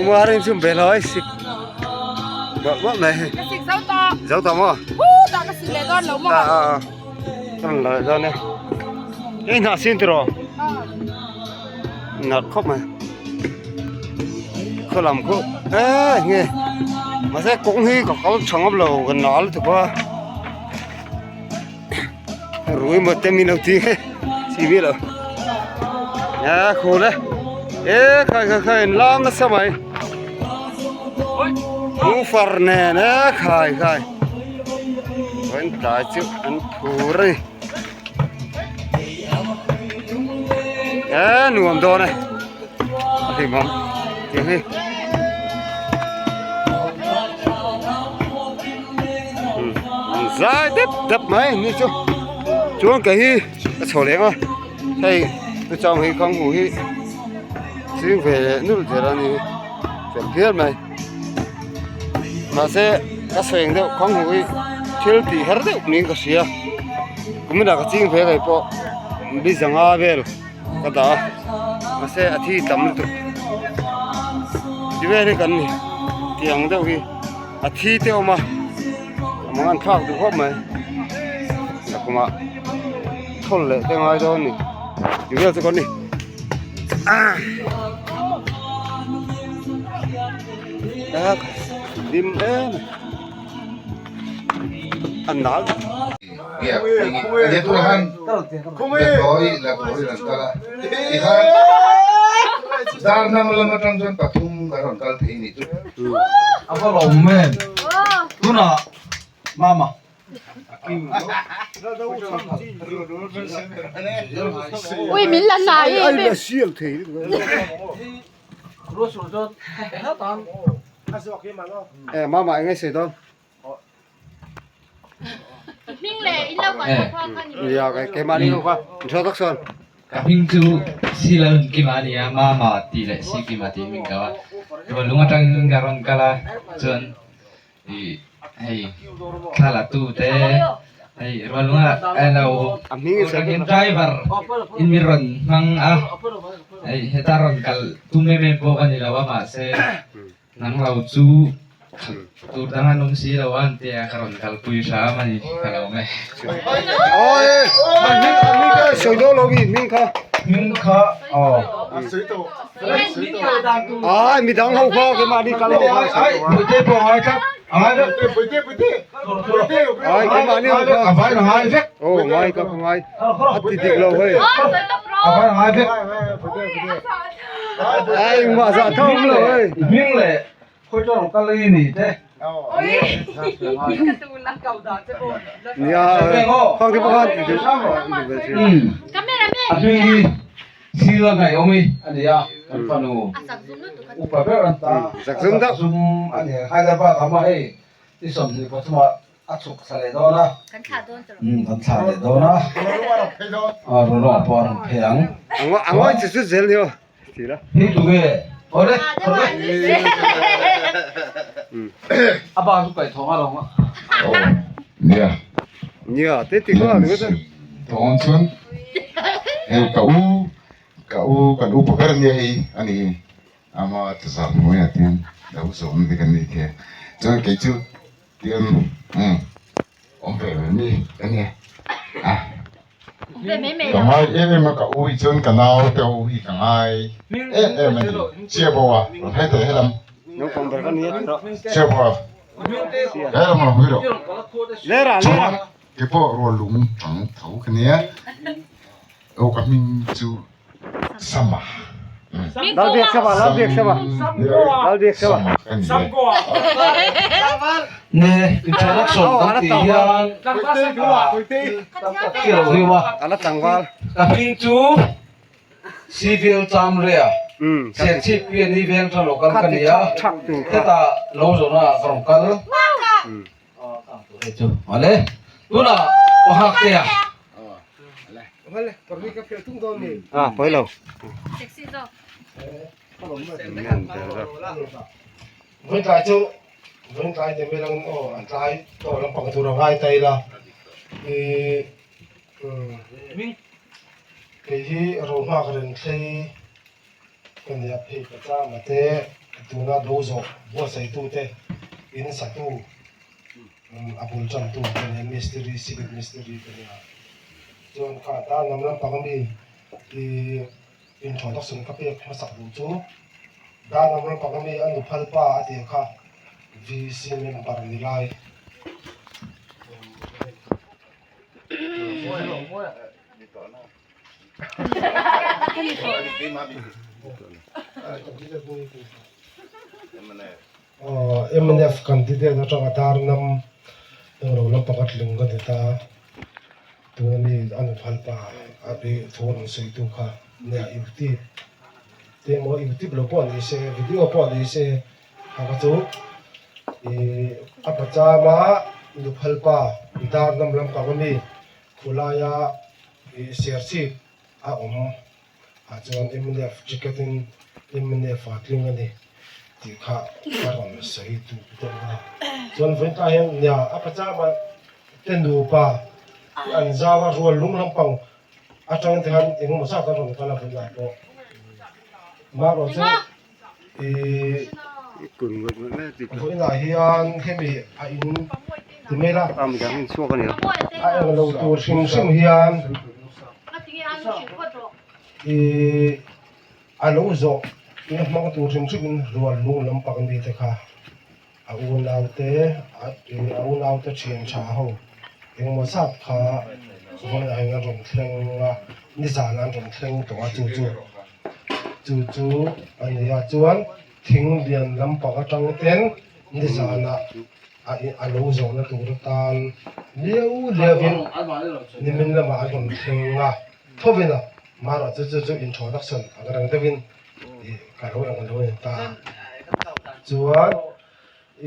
Umarin chu be lo ai sik bawlh bawlh mai hei. Ka sik zo tawh. Zo tawh maw? Huu tah ka sik leh dawn lo maw? A a a. Ka rawn la leh dawn e. Hei hnah sin tiraw? Nalh khawp mai. Khaw lam khu e nge mahse kawng hi ka kal tha ngam lo ka nal lutuk a. Rui maw te min lo ti he chi miah lo. A khul e e khai khai khai an lam nasa mai. Hungfar nen e khai khai an tlai chu an phur a ni. E nuam dawn e a hlimawm tih hi zai dep dep mai ni chu chuan kei hi ka chho leng a hei tu chang hi khang hu hi ching ve leh nulh zel a ni fel phian mai mahse ka sawi ang deuh khang hu hi thil tih her deuh niin ka hria kuminah ka ching ve rei pawh bi zanga vel ka dah a mahse a thi tam lutuk ti vel hi kan ni tih ang deuh hi a thi te a awm a a mang an thlak duh khawp mai a kumah thawl leh te ngai dawn a ni ti vel chu kan ni. Dim em a nal. Ui min la hnai em em. E mama eng nge sawi dawn? Hming leh in lo kal kha kha ni. Ya keimah ni ho kha in hriat tak chuan. Ka hming chu Silalnkima a ni a, Mama tih leh Sikima tih min ko a. Rualung atangin ka rawn kal a, chuan Ih hei thla la tu te hei rualunga elo driver in min rawn hmang a hei heta rawn kal tum em em pawh ka ni lo a mahse nang lo chu tur dang an awm si lo a an tia ka rawn kalpui hram a ni ka lo awm e. Hming kha aw. Ai midang ho kha keimahni kal ho kha ai puite pawh ngai tlat ngai vek ai keimahni ho kha a vai ngai vek oh ngai ka ngai a ti dik lo hei a vai ngai vek ai engmah zah tho awm lo hei hming leh khawi tawng kal i ni te nia khang te pakhat ti dik a hming hi Thil a ngaihawm i a ni a, kan fanu upa ber an ta a zakzum a ni a, Hyderabad ah maw hei ni 23 ah a chhuk thla leh dawn a, kan thlah leh dawn a, Rolong ah pawh a rawn phei ang. A ngawi chu chu zel ni aw ti la. Ni tu nge awle awle a ba chu kaih thawng a lo Nia. Nia te ti kha ni ta. Thawng chuan hei ka u ka u kan upa ber ania hei a ni ama tazar hnuaiah tian lo zawm te kan ni thei a chuan kei chu tian umm awm ve ve mi ka nia a ka ngai em em a ka u hi chuan ka nau te u hi ka ngai em em a ni chiabo a rawn hai teh helam Naupang ber ka ni a tih rawh. Chiabo a helam rawn hawi rawh Lera lera. Kei pawh rual lung tang tho ka nia aw ka hming chu Sama Lalbiak Sama Lalbiak Sama Sama ka ni e. Ne introduction kan tih hian tam tak chi a lo hiu a. Ala tlangval. Ka hming chu Civil Chamrea Serchhip PNE veng tha local ka ni a hetah lo zawhna ah ka rawn kal. Awle tunah aw hak te a. A pawi lo. Vawiin tlai chu vawiin tlai te mai langin aw an tlai tawh lampang tur a ngai ta ila ih kei hi rohma ka reng thlei ka nia phei ka chama te. Tuna do zawh buatsaitute in satu a bul tantu te nia mistiri civil mistiri te nia chuan kha tan lam lampang ami ih introduction ka pek hmasak duh chu dan lam lampang ami a nu phal pa a tih kha VC member ni lai. Mnf candidate atanga dar nam englo lampang a tling ka ti ta tuna mi a nu phal pa a bi thu rawn sawi tu kha nia youtube te emaw youtube lo pawh ni se video pawh ni se kha kha chu ih a pachama nu phal pa dar nam lampang ami Khulaia ih serchhip a awm ah chuan mnf ticket in mnf a tling a ni tih kha ka rawn sawi duh deuh a. Chuan vawiin ah hian nia a pachama te nupa an zau a rual lung lampang atang te khan engemaw zat an rawn kal a vawiin ah pawh marawh chu ih vawiin ah hian hemi a in ti mai la a eng lo tur hrim hrim hian ih a lo zawh na hmang tur hrim hrim in rual lung lampang mi te kha a unau te a unau te thian tha ho engemaw zat kha vawiin ah hian a rawn thleng a nizan an rawn thleng tawh a chu chu. Chu chu a ni a chuan thing lian lampang atang ten nizanah a a lo zawhna tur atan liau liau in nimin lamah an rawn thleng a thovin a mahrawh chu chu chu introduction ang reng deuhin ih ka lo eng lo a ni ta chuan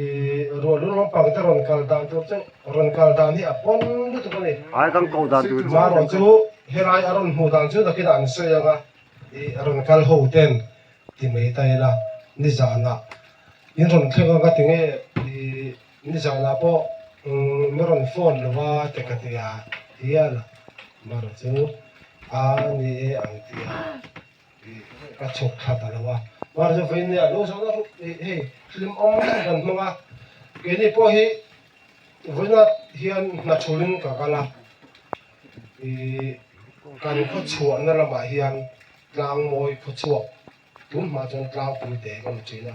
ih ruah lung lampang te rawn kal dan tur chu rawn kal dan hi a pawn lutuk a ni mahrawh chu helai a rawn hmuh dan chu nakinah an sawi ang a. I rawn kal ho ten ti mai ta ila nizanah in rawn thleng a ka ti nge i nizanah pawh mi rawn phone lo va te ka ti a hian mara chu a ni e ang ti a i ka chhuk thla ta lo a mara chu vawiin nia lo zawhna hei hlim awm kan hmang a keini pawh hi vawiinah hian hna thulin ka kal a. Ih kan khaw chhuahna lamah hian tlang mawi khaw chhuak tun hma chuan tlangpui te kan ni thin a,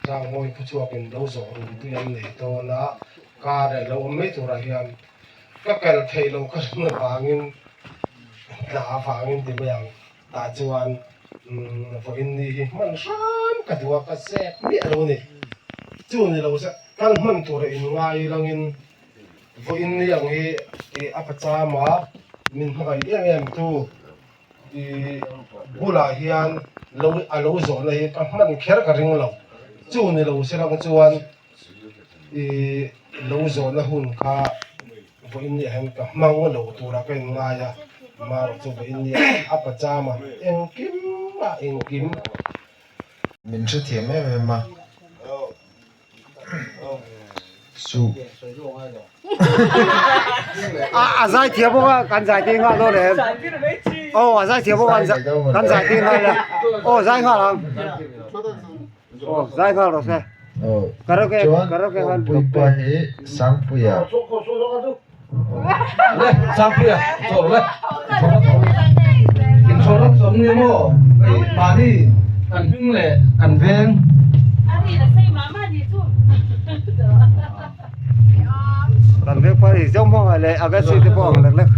tlang mawi khaw chhuakin lo zawh rum tui an nei dawn a, car leh lo awm mai turah hian ka kal theih loh ka rin avangin hna avangin ti mai ang tah chuan vawiin ni hi hman hram ka duh a ka zep miah lo a ni, chu ni lo se kal hman tura inngai langin. Vawiin ni ang hi ih a pachama min hmangaih em em tu ih bulah hian lo a lo zawhna hi ka hman kher ka ring lo chu ni lo se lang chuan ih lo zawhna hun kha vawiin ni ah hian ka hmang lo tura ka inngai a marawh chu vawiin ni ah a pachama engkim a engkim. Min hrethiam em em a. Suh. A zai thiam bawk a kan zai tir nghal dawn em aw a zai thiam bawk a kan zai tir nghal a aw zai nghal ang aw zai nghal rawh se karaoke karaoke khan puipa hi Sangpuia Sangpuia chaw le introduction ni maw mahni kan hming leh kan veng kan veng pa hi zo hmang ah leh a gas te pawh ang lek lek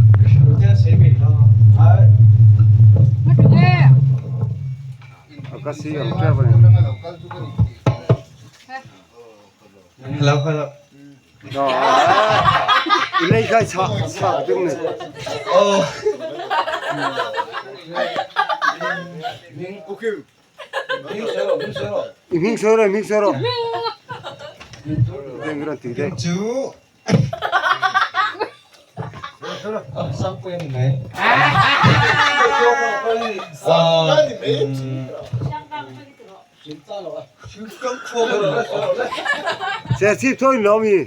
a gas hi ang tep a ni hello hello I lei khai chhah chhak ding ni. Oh. I hming sawi rawh, i hming sawi rawh. Deng ran ti deng. Chu. Sangpui ani mai. Serchhip tho in lawm hi.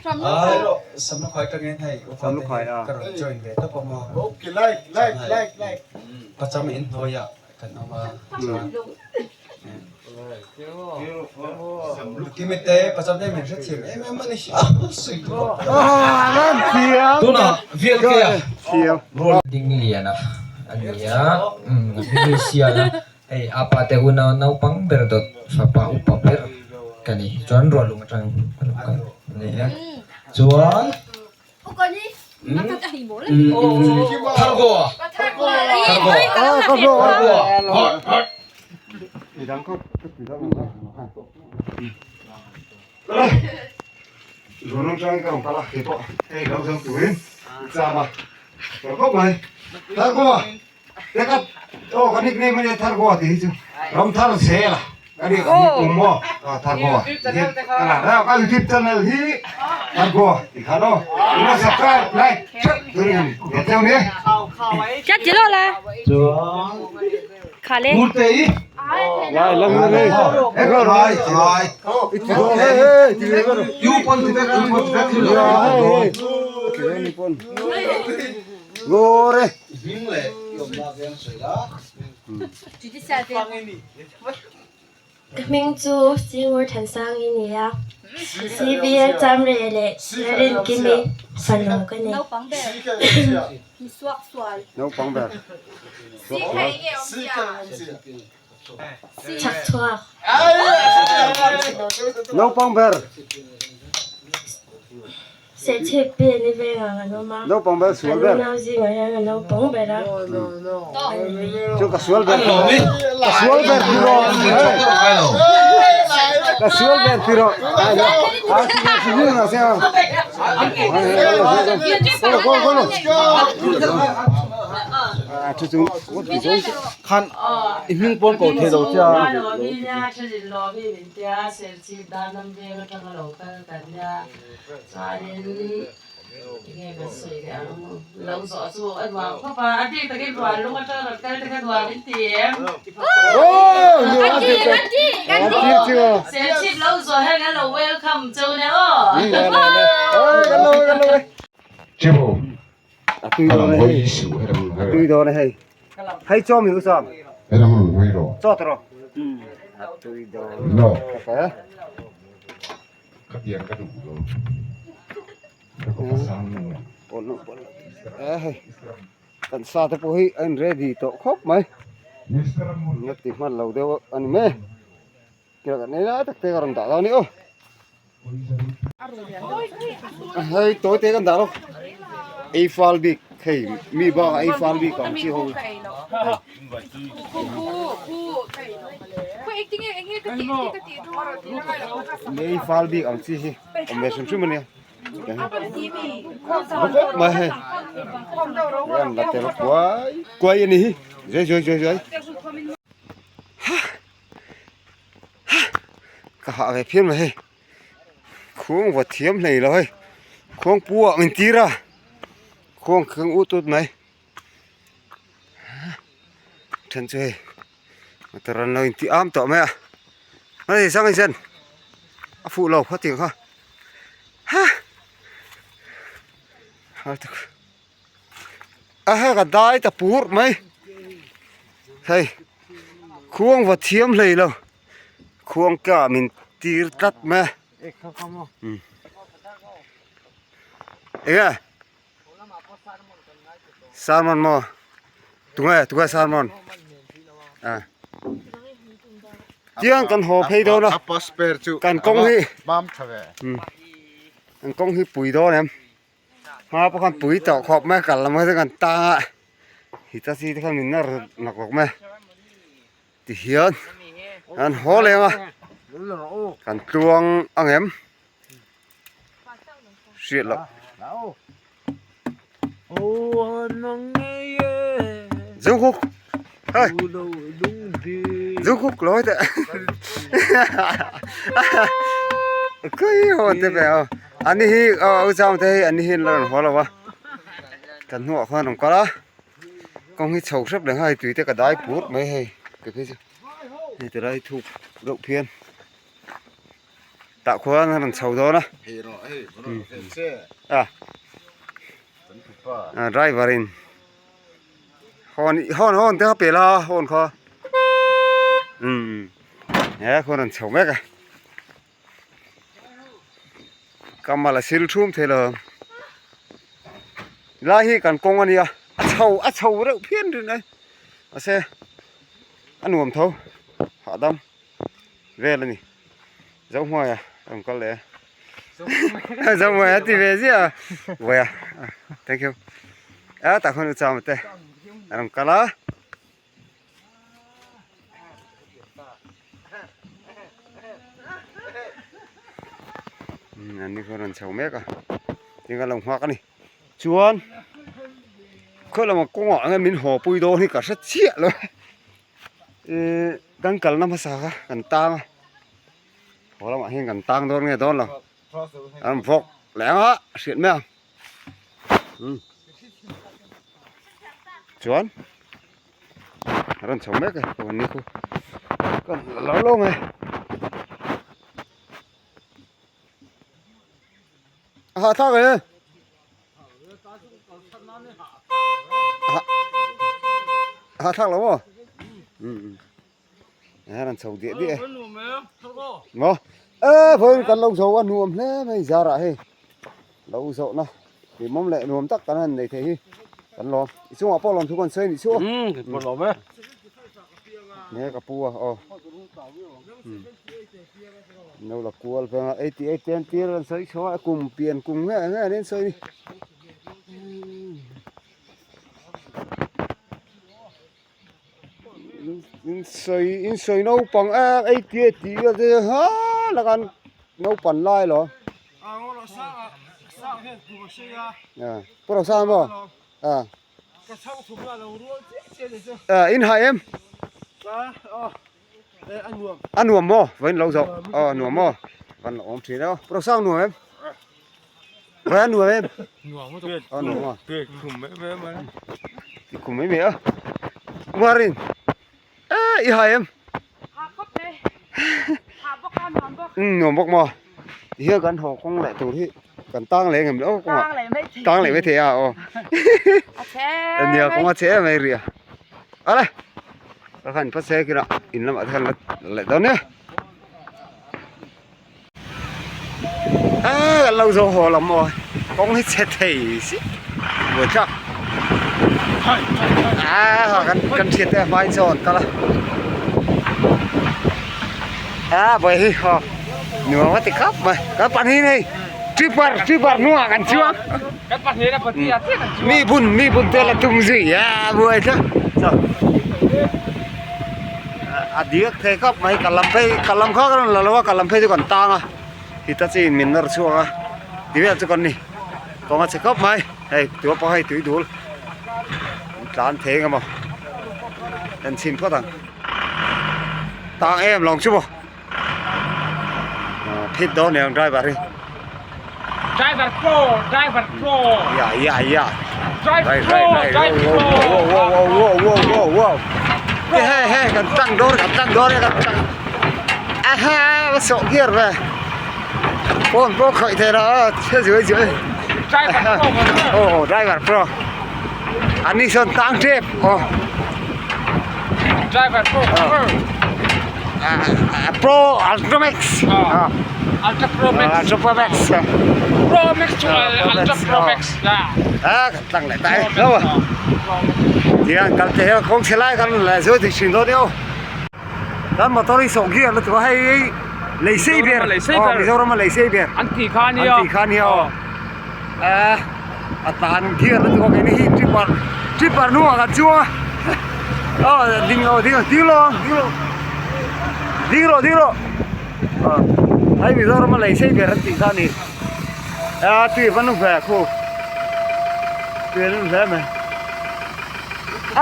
Samlukhai tangin hei Samlukhai a. Ka rawn join ve tawp a maw. Okay like like like like. Pacham in hnuaiah kan awm a chuan. Tunah VLK a Rual ding lian a a ni a umm a hming hi sial a hei a pa te unau naupang ber dawt fapa upa ber ka ni chuan rualung atang ka lo kal a ni a chuan YouTube channel hi Thargoa ti kha no ina subscribe like theuh turin ve cheu ni. Chat chi lo la. Chuan Kha le. Ngurtei Lai la ngur nei. Rai rai Hei hei ti ve ro. You pon ti vek you pon ti vek Ya hei hei. Ti ve ni pon. Ngore. Hming leh i awmna veng sawi la. Ka hming chu Singur Thansangi ni a, CVL Chamre leh Larinkimi fanu ka ni. Naupang ber. Mi suak sual. Naupang ber. Chhak chhuak. Naupang ber. Serchhip pi an i veng ang an awm a. Naupang ber sual ber. Kan unau zingah hian a naupang ber a. Chu ka sual ber tih ka sual ber tih rawh. Ka sual ber tih rawh. Khan i hming pawn ko thei lo che a. Chuanin enge kan sawi leh ang lo zawh chu a nuam khawp a, a bik takin rual lung atang rawn kal te kha nuam in ti em? Serchhip lo zawh hian kan lo welcome cheu nia aw. Chibo ka lam hawi suh helam Tui dawn e hei. Hei chaw mi u sam. Helam rawn hawi rawh. Chaw tawh rawh. A tui dawn. No. Ka Khatiang ka duh lo. Ka kawp a sang lo. Pawl lo pawl lo. Eh hei. Kan sa te pawh hi a in ready tawh khawp mai. Nga ti hman lo deuh a ni mai. Kira kan nei lai tak te ka rawn dah lo a ni aw. Hei tawi te kan dah lo. Ei fal bik hei mi bak ei fal bik ang chi ho. Mei fal bik ang chi hi awm ve hrim hrim a nia khawp mai hei an la tel kuai kuai a ni hi zuai zuai zuai zuai ha ha ka hah ve phian mai hei khuang va thiam hlei lo hei khuang pu ah min tir a khuang kheng ut ut mai. Then chu hei motor an lo intih am tawh mai a hei sang in sen a fuh lo khaw tiang kha ha a ha ka dai ta pur mai hei khuang va thiam hlei lo khuang ka min tir tlat mai a enge. Sermon maw tunge tunge sermon a tiang kan haw phei dawn a kan kawng hi kan kawng hi pui dawn em hma pawh khan pui tawh khawp mai kal lam hi kan tang a hitachi te khan min nawr nawk nawk mai a tihian an haw leng a kan tluang ang em. Hriat loh. Jungkook. Hey. Jungkook lối tệ. Cứ hồn thế về anh hi ở trong thế anh hi là hóa là wa. Kan hnuah khuan awm kal a kawng hi chho hrep leh nghal tui te ka dai pur mai hei ka phei chu hei ti lai thuk deuh phian. Tah khuan a rawn chho dawn a a driver in hawn hawn hawn te kha pe la hawn kha umm. He khawn rawn chho mek a. Ka mal a sil thum thei lo. Lai hi kan kawng a nia a chho a chho reuh phian rin mai mahse a nuam tho hahdam vel a ni Zohmuaia a rawn kal leh a Zohmuaia a ti ve ziah a Vawiah thank you a tah khawn u chama te a rawn kal a. An ni khaw rawn chho mek a tin kan lo nghak a ni chuan khaw lamah kawngah enge min haw pui dawn hi ka hre chiah lo ihh kan kalna hmasa kha kan tang a haw lamah hian kan tang dawn nge dawn lo an vawk leh ang a hriat mai ang. Chuan a rawn chho mek e chuan ni khu kan la lo lo mai a hahthlak e a hahthlak lo maw a rawn chho diah diah e maw e vawiin kan lo zo a nuam hle mai zarah hei lo zawhna hlimawm leh nuam tak kan han nei thei hi kan lawm i chungah pawh lawm thu kan sawi a nih chu nge ka pu a aw no la kual veng a 88 ten tir an sawi chho a kum pian kum nge nge an sawi ni. In sawi in sawi naupang em ei tia tih vel te ha laka naupan lai lo pu Rosanga maw a in hai em a nuam maw vawiin lo zawh aw a nuam maw van la awm thin e aw pu Rosanga nuam em Vai a nuam em? Nuam lutuk. A nuam a. Pek khum mai mai mai. I khum mai mai a. Marin. E i hai em? Ha khawp mai. Ha bawk a nuam bawk. Um nuam bawk maw. Ti hian kan haw kawng leh tur hi kan tang leh ngem lo kawngah. Tang leh mai thei. Tang leh mai thei a aw. A chhe mai. Nia kawng a chhe mai ri a. Ale. Ka khan phawt se kina in lamah te khan la leh dawn nia. A kan lo zo haw lam maw kawng hi chhe thei si buai thlak a kan kan thian te hmai chawn kal a a buai hi haw nuam a ti khawp mai kan pahnih nei tripper tripper hnungah kan chuang mi bun mi bun te la tum zui a buai thlak a diak thei khawp mai ka lam phei ka lam kha ka rawn la lo a ka lam phei chu kan tang a hitachi in min nawr chhuak a ti vel chu kan ni kawng a chhe khawp mai hei tua pawh hei tui dul an tlan thei eng emaw en chhin phawt ang tang em lawng chu maw phit dawn aniang driver hi driver pro driver pro ya ya ya drive pro drive pro wow wow wow wow wow wow wow he he kan tang dor kan tang dor kan tang a ha va sawh gear ve phone pawh khawih thei lo che zuai zuai driver pro oh driver pro ani sawn tang tep oh driver pro pro ultra max ultra pro max ultra pro max pro max chu ultra pro max a kan tlang leh ta e lo a tiang kal te hian kawng chhe lai kan la zui thei thin dawn eo kan motor hi sawh gear lutuk a hei hei lei sei ber aw Mizoram a lei sei ber an tih kha ania an tih kha ania aw a a tan gear lutuk a keini hi tripper tripper hnungah kan chuang a aw ding aw ding ding lo ding lo ding rawh ding rawh aw hei Mizoram a lei sei ber an tih kha ani a tui a va nu ve khu tui a nu hle mai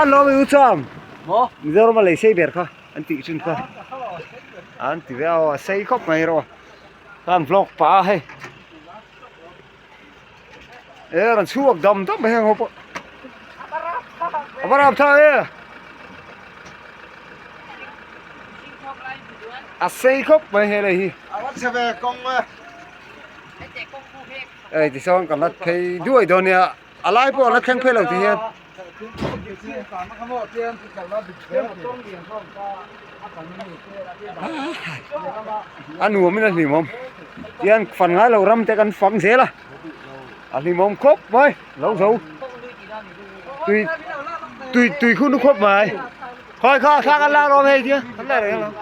a lawm i u chuan Mizoram a lei sei ber kha an tih thin kha an ti ve a sei khawp mai erawh khan vlog pah a hei e rawn chhuak dam dam mai heng ho pawh a va rap tha e a sei khawp mai he lei hi ei tichuan kan la phei duai dawn nia a lai pawh a la thleng phei lo tih hian. A nuamin a hlimawm tihian fan ngai lo ram te kan fang zel a a hlimawm khawp mai lo zo tui tui tui khun khawp mai khawi kha thla kan lak rawm hei tia kan la reng alawm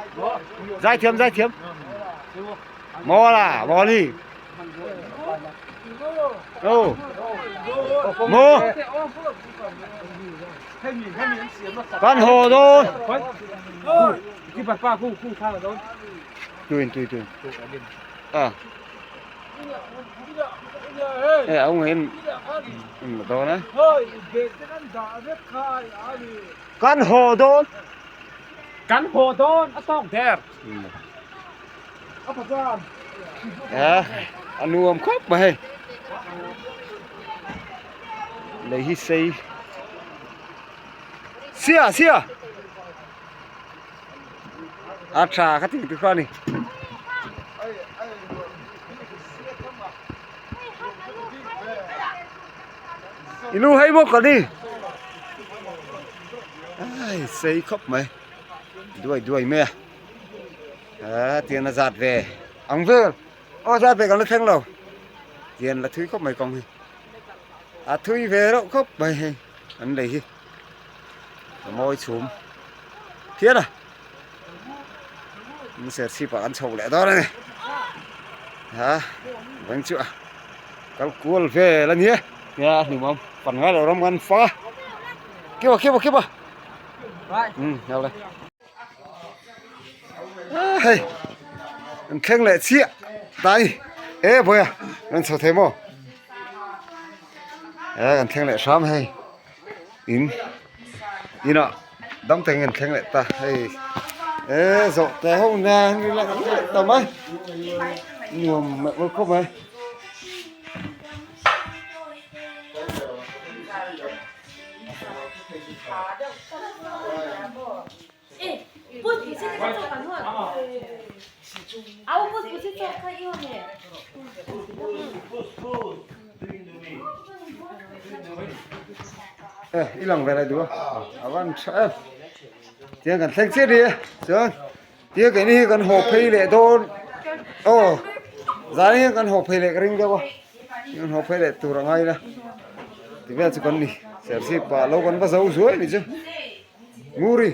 zaithiam zaithiam maw la maw ni ô maw Kan haw dawn. Tuin tui tui. À. Ê ông em em dawn á. Kan haw dawn. Kan haw dawn a tawk der. À, a nuam khawp mai hei. Lei hi sei sia sia a tha kha ting te kha ni inu hei bawk ka ni ai sei khawp mai duai duai mai a a tian a zat ve ang vel aw zat ve kan la thleng lo tian la thui khawp mai kawng hi. A thui ve reuh khawp mai hei an lei hi a mawi chhum phian a in serchhip ah an chho leh dawn a ni ha veng chu a kal kual vel a ni e nia a hlimawm pan ngai lo ram kan fang a kiwa kiwa kiwa um hau le hei an thleng leh chiah tai e bawiha an chho thei maw e kan thleng leh hram hei in inah dam teng an thleng leh ta hei e zawh te ho nen rilak ta mai nuam meuh khawp mai. E i lang ve lai duh a a van tha em tiang kan thleng chiah ni e chuan tia keini hi kan haw phei leh dawn aw zan hian kan haw phei leh ka ring deuh a kan haw phei leh tur a ngai ila ti vel chu kan ni serchhip ah lo kan va zo zuai ni chu. Nguri.